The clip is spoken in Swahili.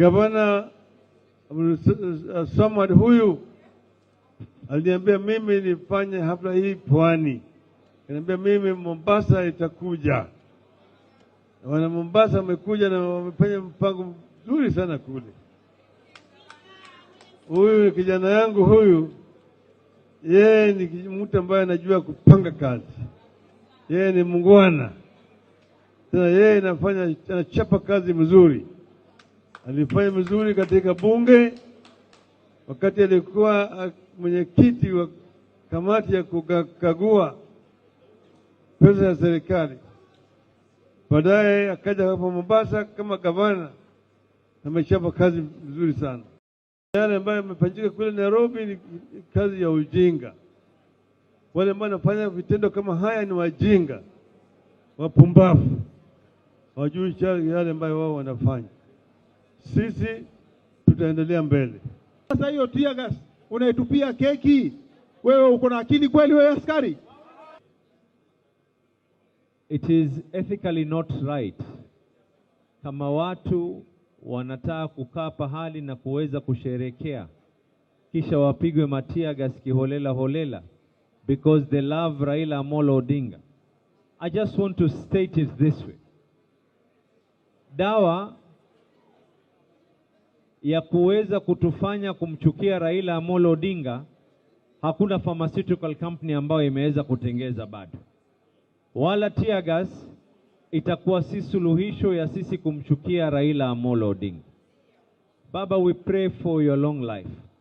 Gavana Samad huyu aliniambia mimi nifanye hafla hii Pwani, kaniambia mimi Mombasa itakuja. Na wana Mombasa wamekuja na wamefanya mpango mzuri sana kule. Huyu kijana yangu huyu, yeye ni mtu ambaye anajua kupanga kazi, yeye ni muungwana tena, yeye anafanya, anachapa kazi mzuri. Alifanya mzuri katika bunge wakati alikuwa mwenyekiti wa kamati ya kukagua pesa ya serikali. Baadaye akaja hapa Mombasa kama gavana, amechapa kazi mzuri sana. Yale ambayo yamefanyika kule Nairobi ni kazi ya ujinga. Wale ambao wanafanya vitendo kama haya ni wajinga, wapumbavu, hawajui yale ambayo wao wanafanya. Sisi tutaendelea mbele. Sasa hiyo tear gas unaitupia keki, wewe uko na akili kweli wewe askari? It is ethically not right kama watu wanataka kukaa pahali na kuweza kusherekea kisha wapigwe matear gas kiholela holela because they love Raila Amolo Odinga. I just want to state it this way. Dawa ya kuweza kutufanya kumchukia Raila Amolo Odinga hakuna pharmaceutical company ambayo imeweza kutengeza bado, wala tear gas itakuwa si suluhisho ya sisi kumchukia Raila Amolo Odinga. Baba, we pray for your long life.